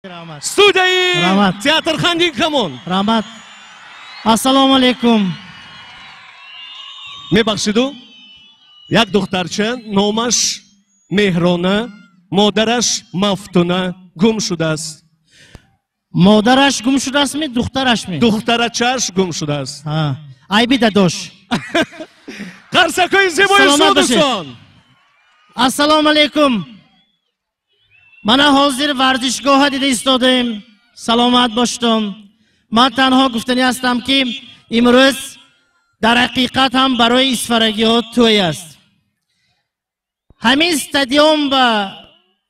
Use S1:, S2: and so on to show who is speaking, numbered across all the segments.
S1: Студияи театр Хандин Камон.
S2: Раҳмат. Ассалому алайкум.
S1: Мебахшиду, як духтарча номаш Меҳрона, модараш Мафтуна гум шудааст.
S2: Модараш гум шудааст ми, духтараш ми?
S1: Духтарачаш гум шудааст.
S2: Айби дадош.
S1: Қарсакҳои зебои шумо, дӯстон.
S2: Ассалому алайкум. Мана ҳозир варзишгоҳа дида истодаем. Саломат боштон. Ман танҳо гуфтанӣ ҳастам, ки имрӯз дар ҳақиқат ҳам барои исфарагиҳо тӯй аст. Ҳамин стадион ба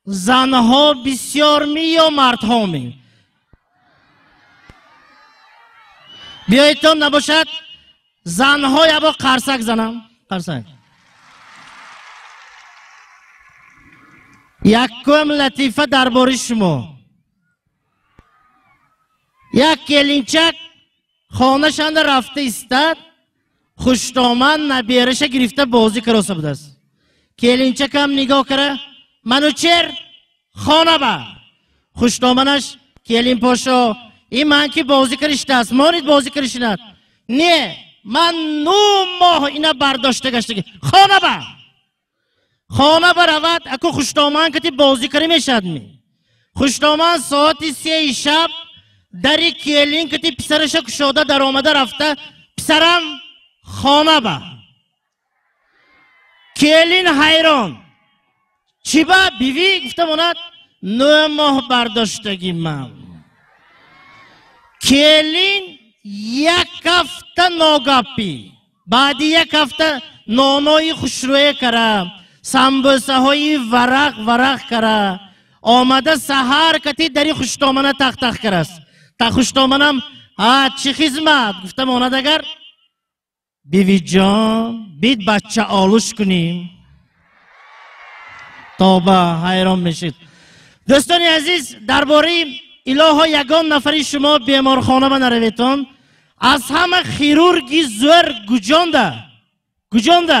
S2: занҳо бисёр ми ё мардҳо ми? Биёедтон набошад, занҳо ябо қарсак занам. Қарсак. Якум латифа дар бораи шумо. Як келинчак хонашанда рафта истад, хуштоман набераша гирифта бозӣ кароса будааст. Келинчакам нигоҳ кара, Манучер хона ба. Хуштоманаш келинпошо, ин ман ки бозӣ кариштааст, монид бозӣ каришинад. Не, ман 9 моҳ ина бардошта гаштаги. Хона ба. Хона баравад, аку хуштоман кати бозӣ карӣ мешавад ми. Хуштоман соати 3 шаб дари келин кати писараша кушода даромада рафта, писарам хона ба. Келин ҳайрон. Чӣ ба бивӣ гуфта монад, 9 моҳ бардоштаги ман. Келин як ҳафта ногапӣ. Баъди як ҳафта нонои хушрӯе кара, самбӯсаҳои варақ варақ кара, омада саҳар кати дари хуштомана тахтах караст. Та хуштоманам ҳа чӣ хизмат гуфта монад, агар бивиҷон бит бача олуш кунем. Тоба, ҳайрон мешид. Дӯстони азиз, дар бораи илоҳо ягон нафари шумо беморхона ба нараведтон, аз ҳама хирурги зӯр гуҷонда, гуҷонда,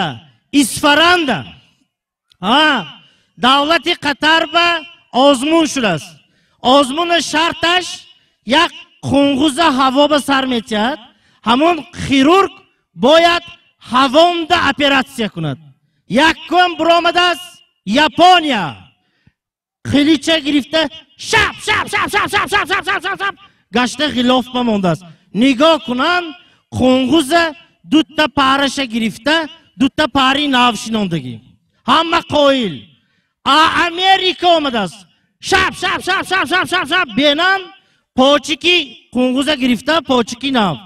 S2: Исфаранда. Давлати Қатар ба озмун шудааст. Озмуна шарташ як қунгуза ҳаво ба сар метиҳад, ҳамон хирург бояд ҳавонда оператсия кунад. Якум буромадааст Япония. Қилича гирифта шап шап шап шап шап шап шап шап шап шап гашта ғилоф ба мондааст. Нигоҳ кунанд, қунгуза дута параша гирифта, дута пари нав шинондагӣ. Ҳама қоил. А Америка омадааст. Шап шап шап шап шап шап шап бенам почики қунгуза гирифта, почики нав.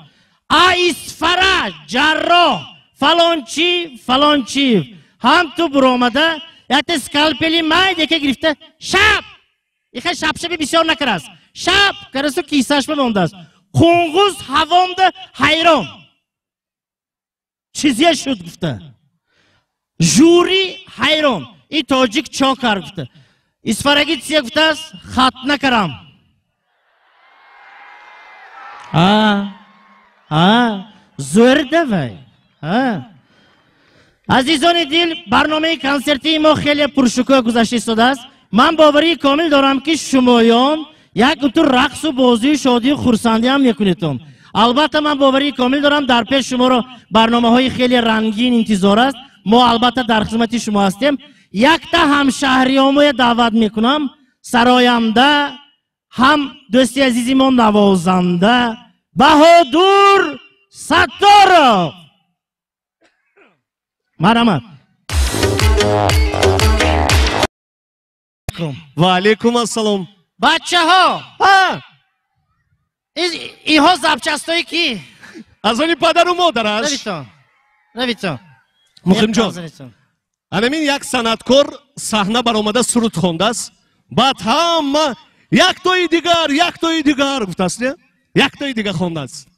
S2: А Исфара ҷарроҳ фалончи фалончи ҳам ту буромада якта скалпели майд яке гирифта шап иха шапшаби бисёр накарааст. Шап карасу кисаш бимондааст. Қунгуз ҳавонда ҳайрон. Чизе шуд гуфта. Жюри ҳайрон. И тоҷик чо кар гуфта. Исфарагӣ чие гуфтааст? Хат накарам. Зӯр давай. Азизони дил, барномаи консертии мо хеле пуршукӯҳ гузашта истодааст. Ман боварии комил дорам, ки шумоён як утур рақсу бозию шодию хурсандиам мекунедтон. Албатта ман боварии комил дорам, дар пеш шуморо барномаҳои хеле рангин интизор аст. Мо албатта дар хизмати шумо ҳастем. Якта ҳамшаҳриёмоя даъват мекунам, сароянда, ҳам дӯсти азизи мо навозанда Баҳодур Сатторов. Марҳамат.
S1: Ва алайкум ассалом.
S2: Бачаҳо, инҳо запчастҳое ки
S1: аз они падару модараш.
S2: Равитон, равитон.
S1: Муқимҷон, анамин як санъаткор саҳна баромада суруд хондааст. Баъд ҳама яктои дигар, яктои дигар гуфтааст, не? Яктои дигар хондааст.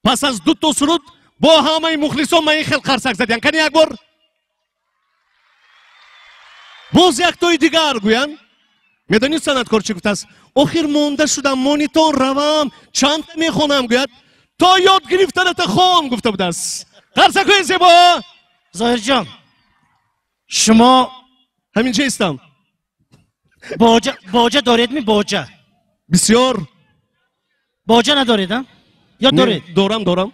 S1: Пас аз дуто суруд бо ҳамаи мухлисон ман ин хел қарсак задиям. Кани як бор боз яктои дигар гӯянд. Медонед санъаткор чӣ гуфтааст? Охир монда шудам, монитон равам, чандта мехонам гӯяд. То ёд гирифтаната хон гуфта будааст. Қарсакҳои зебо.
S2: Зоҳирҷон, шумо
S1: ҳамин ҷо истам.
S2: Боҷа, боҷа доред ми, боҷа?
S1: Бисёр.
S2: Боҷа надоред, а? Ё доред?
S1: Дорам, дорам.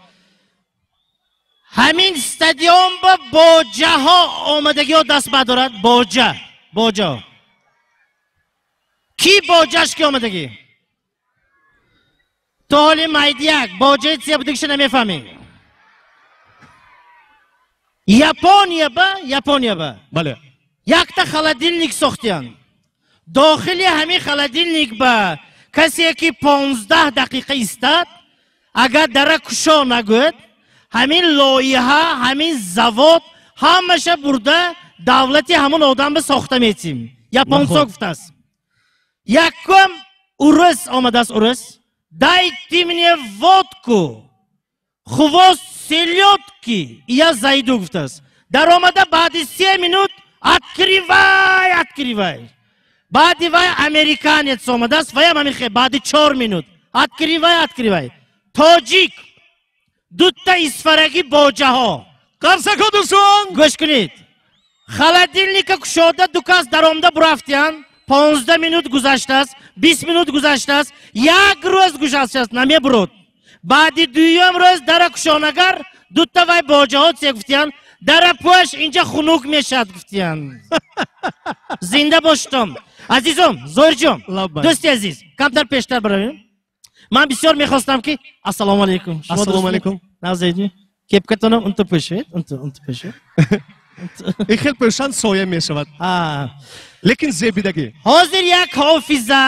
S2: Ҳамин стадион ба боҷаҳо омадагиҳо даст бардорад. Боҷа, боҷа. Ки боҷаш ки омадагӣ? То ҳоли майдияк боҷаи тия будагиша намефаҳмем. Япония ба, Япония ба.
S1: Бале.
S2: Якта холодильник сохтиянд. Дохили ҳамин холодильник ба касе ки 15 дақиқа истад, агар дара кушо нагӯяд, ҳамин лоиҳа, ҳамин завод ҳамаша бурда давлати ҳамон одам ба сохта метим. Японсо гуфтааст. Якум урус омадааст, урус. Дайте мне водку, хвост селедки, я зайду гуфтааст. Даромада баъди 3 минут открывай, открывай. Баъди вай американец омадааст, ваям ҳамин хел баъди 4 минут открывай, открывай. Тоҷик дута исфарагӣ боҷаҳо.
S1: Қарсако дӯстон!
S2: Гӯш кунед. Холодильника кушода ду кас даромда бурафтиянд. 15 минут гузаштааст, 20 минут гузаштааст, як рӯз гузаштааст, намебурод. Баъди дуюм рӯз дара кушонагар дута вай боҷаҳо се гуфтиянд, дара пӯш инҷа хунук мешавад гуфтиянд. Зинда боштом. Азизом, Зоирҷон, дӯсти азиз, камтар пештар баравем. Ман бисёр мехостам ки ассалому алайкум.
S1: Ассалому алайкум.
S2: Назайди. Кепкатонам унту пӯшед, унту, унту пӯшед.
S1: Ин хел пӯшан соя мешавад. Лекин зебидагӣ.
S2: Ҳозир як ҳофиза,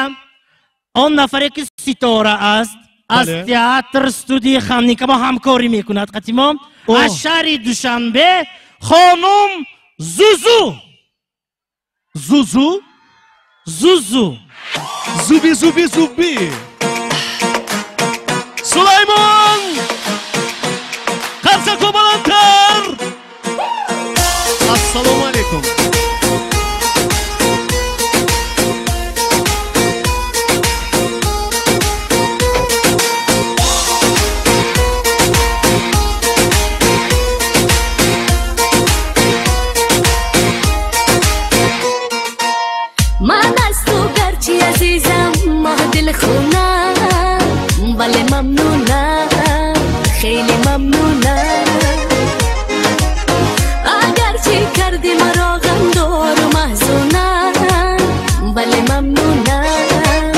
S2: он нафаре ки ситора аст, аз театр студияи Ханника мо ҳамкорӣ мекунад қатимо, аз шаҳри Душанбе хонум Зузу.
S1: Зузу?
S2: Зузу.
S1: Зуби, зуби, зуби. Сулаймон! Қарсако баландтар! Ассалому алайкум.
S3: من از تو گرچه عزیزم ماه دل خونم، ولی ممنونم، خیلی ممنونم. اگرچه کردی مرا غمدار و محزونم، ولی ممنونم،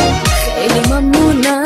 S3: خیلی ممنونم.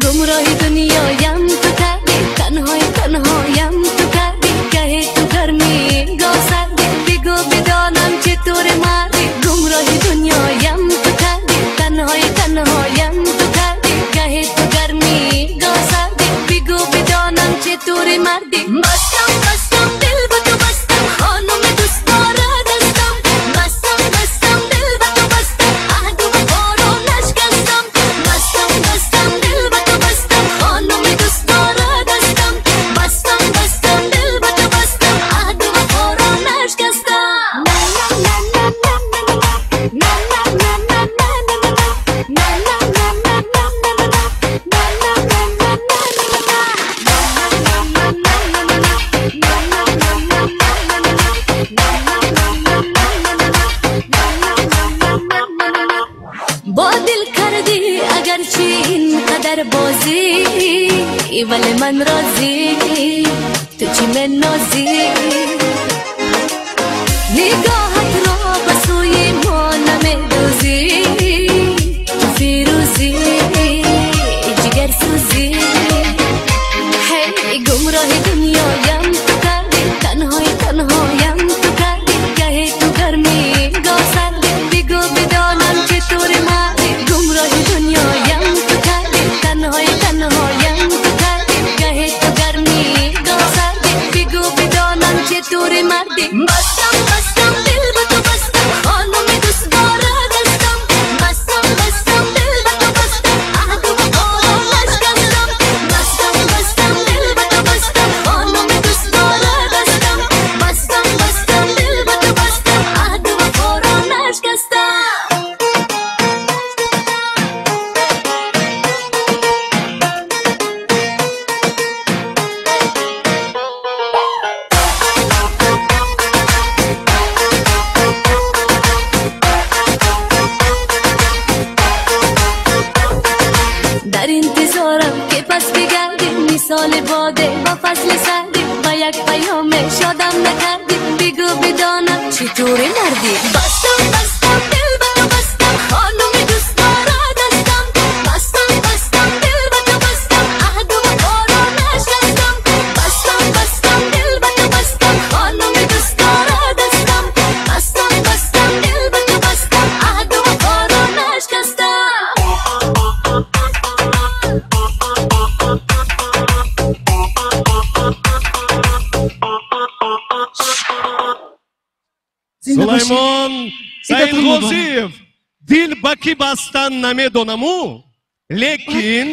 S3: گمراه دنیایم تو کردی، تنهای تنهایم تو کردی، گه تو گرمی گاه سردی، بگو بدانم چطور مردی. گمراه دنیایم تو کردی، تنهای تنهایم تو کردی، گه تو گرمی گاه سردی، بگو بدانم چطور مردی. بستم بستم دل به تو بستم، خانم دوست دارد دستم. بستم بستم دل به تو بستم، عهد و وفا را نشکستم. بستم بستم دل به تو بستم، خانم دوست دارد دستم. بستم بستم دل به تو بستم، عهد و وفا را نشکستم. نه نه نه نه نه نه نه نه نه نه نه نه نه نه نه نه. با دل کردی اگرچه اینقدر بازی، ولی من راضی، تو چی من نازی. نگاهت را به سوی ما نمیدوزی، تو فیروزی جگر سوزی. هی گمراه دنیایم تو کردی، تنهای تنهایم تو کردی، گه تو گرمی گاه سردی، بگو بدانم چطور مردی. گمراه دنیایم تو کردی، تنهای تنهایم تو کردی، گه تو گرمی گاه سردی، بگو بدانم چطور مردی. بستم بستم دل интизорам ки пас бигардӣ мисоли боде ба фасли сардӣ ба як паёме шодам накардӣ бигӯ бидонам чӣ тури мардӣ бастам бастам дил ба ту бастам хонуми дӯстдора дастам бастам бастам дил ба ту бастам аҳду вафоро нашкастам бастам бастам дил ба ту бастам хонуми дӯстдора дастам бастам бастам дил ба ту бастам аҳду вафоро нашкастам.
S1: Сулаймон Саидғозиев, дил ба кӣ бастан намедонаму, лекин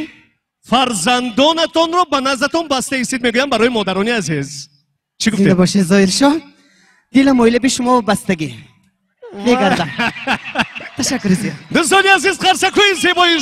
S1: фарзандонатонро ба наздатон баста истед, мегӯям барои модарони азиз. Чӣ гуфтед?
S4: Зинда бошед, Зоҳиршоҳ. Дилам оила би шумо бастагӣ мегардам. Ташаккур зиёд.
S1: Дӯстони азиз, қарсакҳои зебои